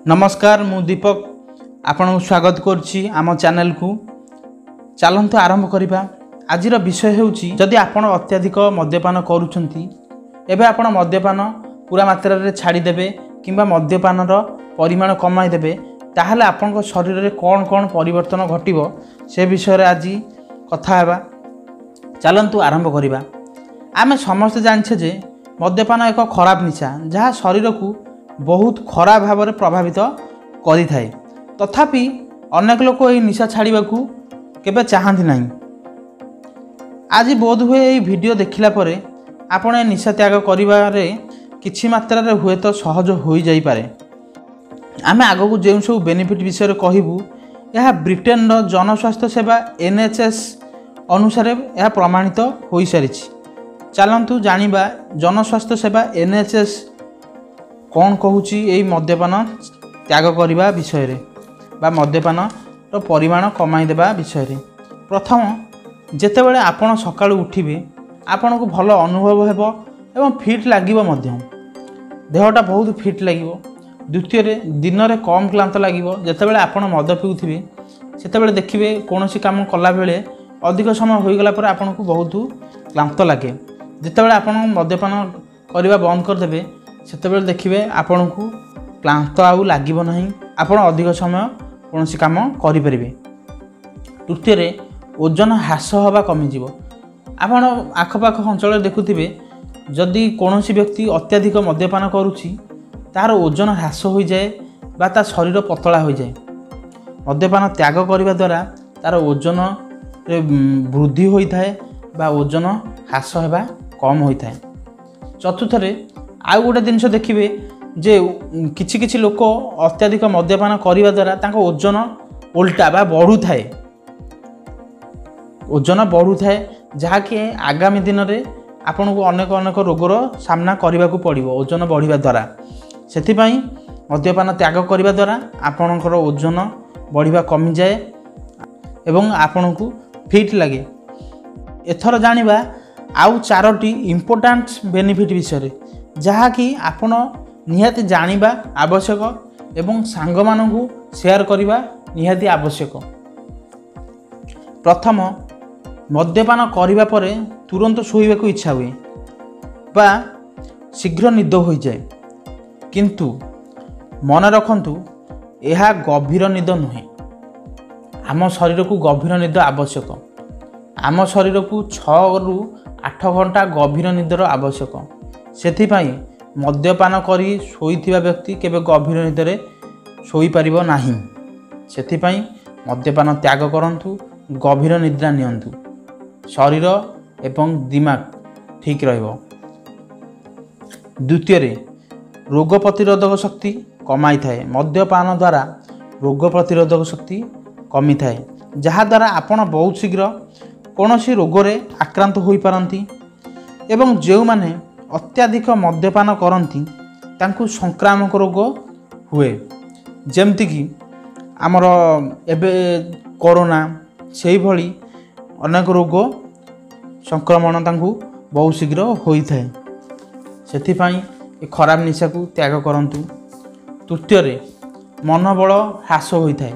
ନମସ୍କାର, ମୁଁ ଦୀପକ ଆପଣଙ୍କୁ ସ୍ୱାଗତ କରୁଛି ଆମ ଚ୍ୟାନେଲକୁ। ଚାଲନ୍ତୁ ଆରମ୍ଭ କରିବା। ଆଜିର ବିଷୟ ହେଉଛି, ଯଦି ଆପଣ ଅତ୍ୟଧିକ ମଦ୍ୟପାନ କରୁଛନ୍ତି, ଏବେ ଆପଣ ମଦ୍ୟପାନ ପୁରା ମାତ୍ରାରେ ଛାଡ଼ିଦେବେ କିମ୍ବା ମଦ୍ୟପାନର ପରିମାଣ କମାଇଦେବେ, ତାହେଲେ ଆପଣଙ୍କ ଶରୀରରେ କ'ଣ କ'ଣ ପରିବର୍ତ୍ତନ ଘଟିବ ସେ ବିଷୟରେ ଆଜି କଥା ହେବା। ଚାଲନ୍ତୁ ଆରମ୍ଭ କରିବା। ଆମେ ସମସ୍ତେ ଜାଣିଛେ ଯେ ମଦ୍ୟପାନ ଏକ ଖରାପ ନିଶା, ଯାହା ଶରୀରକୁ ବହୁତ ଖରାପ ଭାବରେ ପ୍ରଭାବିତ କରିଥାଏ। ତଥାପି ଅନେକ ଲୋକ ଏହି ନିଶା ଛାଡ଼ିବାକୁ କେବେ ଚାହାନ୍ତି ନାହିଁ। ଆଜି ବୋଧହୁଏ ଏହି ଭିଡ଼ିଓ ଦେଖିଲା ପରେ ଆପଣ ଏ ନିଶା ତ୍ୟାଗ କରିବାରେ କିଛି ମାତ୍ରାରେ ହୁଏତ ସହଜ ହୋଇଯାଇପାରେ। ଆମେ ଆଗକୁ ଯେଉଁ ସବୁ ବେନିଫିଟ୍ ବିଷୟରେ କହିବୁ, ଏହା ବ୍ରିଟେନର ଜନସ୍ୱାସ୍ଥ୍ୟ ସେବା NHS ଅନୁସାରେ ଏହା ପ୍ରମାଣିତ ହୋଇସାରିଛି। ଚାଲନ୍ତୁ ଜାଣିବା ଜନସ୍ୱାସ୍ଥ୍ୟ ସେବା NHS କ'ଣ କହୁଛି ଏଇ ମଦ୍ୟପାନ ତ୍ୟାଗ କରିବା ବିଷୟରେ ବା ମଦ୍ୟପାନର ପରିମାଣ କମାଇଦେବା ବିଷୟରେ। ପ୍ରଥମ, ଯେତେବେଳେ ଆପଣ ସକାଳୁ ଉଠିବେ ଆପଣଙ୍କୁ ଭଲ ଅନୁଭବ ହେବ ଏବଂ ଫିଟ୍ ଲାଗିବ ମଧ୍ୟ, ଦେହଟା ବହୁତ ଫିଟ୍ ଲାଗିବ। ଦ୍ୱିତୀୟରେ, ଦିନରେ କମ୍ କ୍ଳାନ୍ତ ଲାଗିବ। ଯେତେବେଳେ ଆପଣ ମଦ ପିଉଥିବେ ସେତେବେଳେ ଦେଖିବେ କୌଣସି କାମ କଲାବେଳେ ଅଧିକ ସମୟ ହୋଇଗଲା ପରେ ଆପଣଙ୍କୁ ବହୁତ କ୍ଳାନ୍ତ ଲାଗେ। ଯେତେବେଳେ ଆପଣ ମଦ୍ୟପାନ କରିବା ବନ୍ଦ କରିଦେବେ ସେତେବେଳେ ଦେଖିବେ ଆପଣଙ୍କୁ କ୍ଳାନ୍ତ ଆଉ ଲାଗିବ ନାହିଁ, ଆପଣ ଅଧିକ ସମୟ କୌଣସି କାମ କରିପାରିବେ। ତୃତୀୟରେ, ଓଜନ ହ୍ରାସ ହେବା କମିଯିବ। ଆପଣ ଆଖପାଖ ଅଞ୍ଚଳରେ ଦେଖୁଥିବେ, ଯଦି କୌଣସି ବ୍ୟକ୍ତି ଅତ୍ୟଧିକ ମଦ୍ୟପାନ କରୁଛି ତାହାର ଓଜନ ହ୍ରାସ ହୋଇଯାଏ ବା ତା ଶରୀର ପତଳା ହୋଇଯାଏ। ମଦ୍ୟପାନ ତ୍ୟାଗ କରିବା ଦ୍ୱାରା ତା'ର ଓଜନରେ ବୃଦ୍ଧି ହୋଇଥାଏ ବା ଓଜନ ହ୍ରାସ ହେବା କମ୍ ହୋଇଥାଏ। ଚତୁର୍ଥରେ, ଆଉ ଗୋଟେ ଜିନିଷ ଦେଖିବେ ଯେ କିଛି କିଛି ଲୋକ ଅତ୍ୟଧିକ ମଦ୍ୟପାନ କରିବା ଦ୍ୱାରା ତାଙ୍କ ଓଜନ ଓଲଟା ବା ବଢ଼ୁଥାଏ, ଓଜନ ବଢ଼ୁଥାଏ, ଯାହାକି ଆଗାମୀ ଦିନରେ ଆପଣଙ୍କୁ ଅନେକ ଅନେକ ରୋଗର ସାମ୍ନା କରିବାକୁ ପଡ଼ିବ ଓଜନ ବଢ଼ିବା ଦ୍ୱାରା। ସେଥିପାଇଁ ମଦ୍ୟପାନ ତ୍ୟାଗ କରିବା ଦ୍ୱାରା ଆପଣଙ୍କର ଓଜନ ବଢ଼ିବା କମିଯାଏ ଏବଂ ଆପଣଙ୍କୁ ଫିଟ୍ ଲାଗେ। ଏଥର ଜାଣିବା ଆଉ 4ଟି ଇମ୍ପୋର୍ଟାଣ୍ଟ ବେନିଫିଟ୍ ବିଷୟରେ, ଯାହାକି ଆପଣ ନିହାତି ଜାଣିବା ଆବଶ୍ୟକ ଏବଂ ସାଙ୍ଗମାନଙ୍କୁ ସେୟାର କରିବା ନିହାତି ଆବଶ୍ୟକ। ପ୍ରଥମ, ମଦ୍ୟପାନ କରିବା ପରେ ତୁରନ୍ତ ଶୋଇବାକୁ ଇଚ୍ଛା ହୁଏ ବା ଶୀଘ୍ର ନିଦ ହୋଇଯାଏ, କିନ୍ତୁ ମନେ ରଖନ୍ତୁ ଏହା ଗଭୀର ନିଦ ନୁହେଁ। ଆମ ଶରୀରକୁ ଗଭୀର ନିଦ ଆବଶ୍ୟକ। ଆମ ଶରୀରକୁ 6ରୁ 8 ଘଣ୍ଟା ଗଭୀର ନିଦର ଆବଶ୍ୟକ। ସେଥିପାଇଁ ମଦ୍ୟପାନ କରି ଶୋଇଥିବା ବ୍ୟକ୍ତି କେବେ ଗଭୀର ନିଦରେ ଶୋଇପାରିବ ନାହିଁ। ସେଥିପାଇଁ ମଦ୍ୟପାନ ତ୍ୟାଗ କରନ୍ତୁ, ଗଭୀର ନିଦ୍ରା ନିଅନ୍ତୁ, ଶରୀର ଏବଂ ଦିମାଗ ଠିକ୍ ରହିବ। ଦ୍ୱିତୀୟରେ, ରୋଗ ପ୍ରତିରୋଧକ ଶକ୍ତି କମାଇଥାଏ। ମଦ୍ୟପାନ ଦ୍ୱାରା ରୋଗ ପ୍ରତିରୋଧକ ଶକ୍ତି କମିଥାଏ, ଯାହାଦ୍ୱାରା ଆପଣ ବହୁତ ଶୀଘ୍ର କୌଣସି ରୋଗରେ ଆକ୍ରାନ୍ତ ହୋଇପାରନ୍ତି। ଏବଂ ଯେଉଁମାନେ ଅତ୍ୟଧିକ ମଦ୍ୟପାନ କରନ୍ତି ତାଙ୍କୁ ସଂକ୍ରାମକ ରୋଗ ହୁଏ, ଯେମିତିକି ଆମର ଏବେ କରୋନା, ସେଇଭଳି ଅନେକ ରୋଗ ସଂକ୍ରମଣ ତାଙ୍କୁ ବହୁତ ଶୀଘ୍ର ହୋଇଥାଏ। ସେଥିପାଇଁ ଏ ଖରାପ ନିଶାକୁ ତ୍ୟାଗ କରନ୍ତୁ। ତୃତୀୟରେ, ମନୋବଳ ହ୍ରାସ ହୋଇଥାଏ।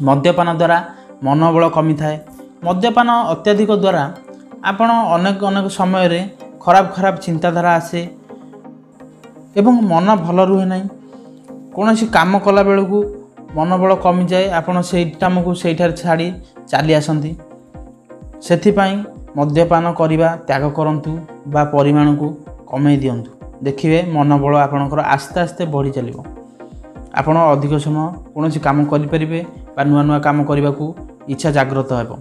ମଦ୍ୟପାନ ଦ୍ୱାରା ମନୋବଳ କମିଥାଏ। ମଦ୍ୟପାନ ଅତ୍ୟଧିକ ଦ୍ୱାରା ଆପଣ ଅନେକ ଅନେକ ସମୟରେ ଖରାପ ଖରାପ ଚିନ୍ତାଧାରା ଆସେ ଏବଂ ମନ ଭଲ ରୁହେ ନାହିଁ। କୌଣସି କାମ କଲାବେଳକୁ ମନୋବଳ କମିଯାଏ, ଆପଣ ସେଇ କାମକୁ ସେଇଠାରେ ଛାଡ଼ି ଚାଲି ଆସନ୍ତି। ସେଥିପାଇଁ ମଦ୍ୟପାନ କରିବା ତ୍ୟାଗ କରନ୍ତୁ ବା ପରିମାଣକୁ କମେଇ ଦିଅନ୍ତୁ। ଦେଖିବେ ମନୋବଳ ଆପଣଙ୍କର ଆସ୍ତେ ଆସ୍ତେ ବଢ଼ି ଚାଲିବ। ଆପଣ ଅଧିକ ସମୟ କୌଣସି କାମ କରିପାରିବେ ବା ନୂଆ ନୂଆ କାମ କରିବାକୁ ଇଚ୍ଛା ଜାଗ୍ରତ ହେବ।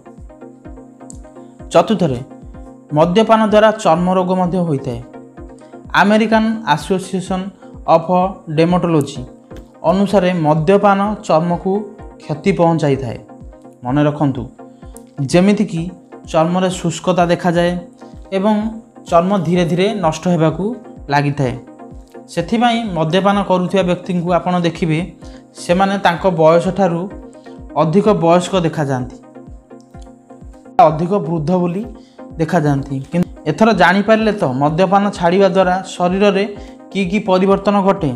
ଚତୁର୍ଥରେ, ମଦ୍ୟପାନ ଦ୍ୱାରା ଚର୍ମ ରୋଗ ମଧ୍ୟ ହୋଇଥାଏ। ଆମେରିକାନ୍ ଆସୋସିଏସନ୍ ଅଫ୍ ଡେମୋଟୋଲୋଜି ଅନୁସାରେ ମଦ୍ୟପାନ ଚର୍ମକୁ କ୍ଷତି ପହଞ୍ଚାଇଥାଏ। ମନେ ରଖନ୍ତୁ, ଯେମିତିକି ଚର୍ମରେ ଶୁଷ୍କତା ଦେଖାଯାଏ ଏବଂ ଚର୍ମ ଧୀରେ ଧୀରେ ନଷ୍ଟ ହେବାକୁ ଲାଗିଥାଏ। ସେଥିପାଇଁ ମଦ୍ୟପାନ କରୁଥିବା ବ୍ୟକ୍ତିଙ୍କୁ ଆପଣ ଦେଖିବେ ସେମାନେ ତାଙ୍କ ବୟସ ଠାରୁ ଅଧିକ ବୟସ୍କ ଦେଖାଯାଆନ୍ତି, ଅଧିକ ବୃଦ୍ଧ ବୋଲି ଦେଖାଯାଆନ୍ତି। କିନ୍ତୁ ଏଥର ଜାଣିପାରିଲେ ତ ମଦ୍ୟପାନ ଛାଡ଼ିବା ଦ୍ୱାରା ଶରୀରରେ କି କି ପରିବର୍ତ୍ତନ ଘଟେ।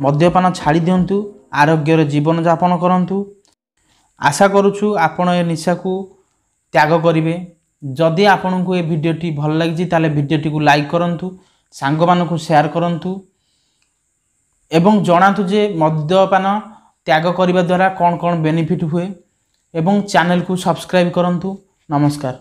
ମଦ୍ୟପାନ ଛାଡ଼ି ଦିଅନ୍ତୁ, ଆରୋଗ୍ୟର ଜୀବନଯାପନ କରନ୍ତୁ। ଆଶା କରୁଛୁ ଆପଣ ଏ ନିଶାକୁ ତ୍ୟାଗ କରିବେ। ଯଦି ଆପଣଙ୍କୁ ଏ ଭିଡ଼ିଓଟି ଭଲ ଲାଗିଛି, ତାହେଲେ ଭିଡ଼ିଓଟିକୁ ଲାଇକ୍ କରନ୍ତୁ, ସାଙ୍ଗମାନଙ୍କୁ ସେୟାର କରନ୍ତୁ ଏବଂ ଜଣାନ୍ତୁ ଯେ ମଦ୍ୟପାନ ତ୍ୟାଗ କରିବା ଦ୍ୱାରା କ'ଣ କ'ଣ ବେନିଫିଟ୍ ହୁଏ, ଏବଂ ଚ୍ୟାନେଲକୁ ସବସ୍କ୍ରାଇବ୍ କରନ୍ତୁ। ନମସ୍କାର।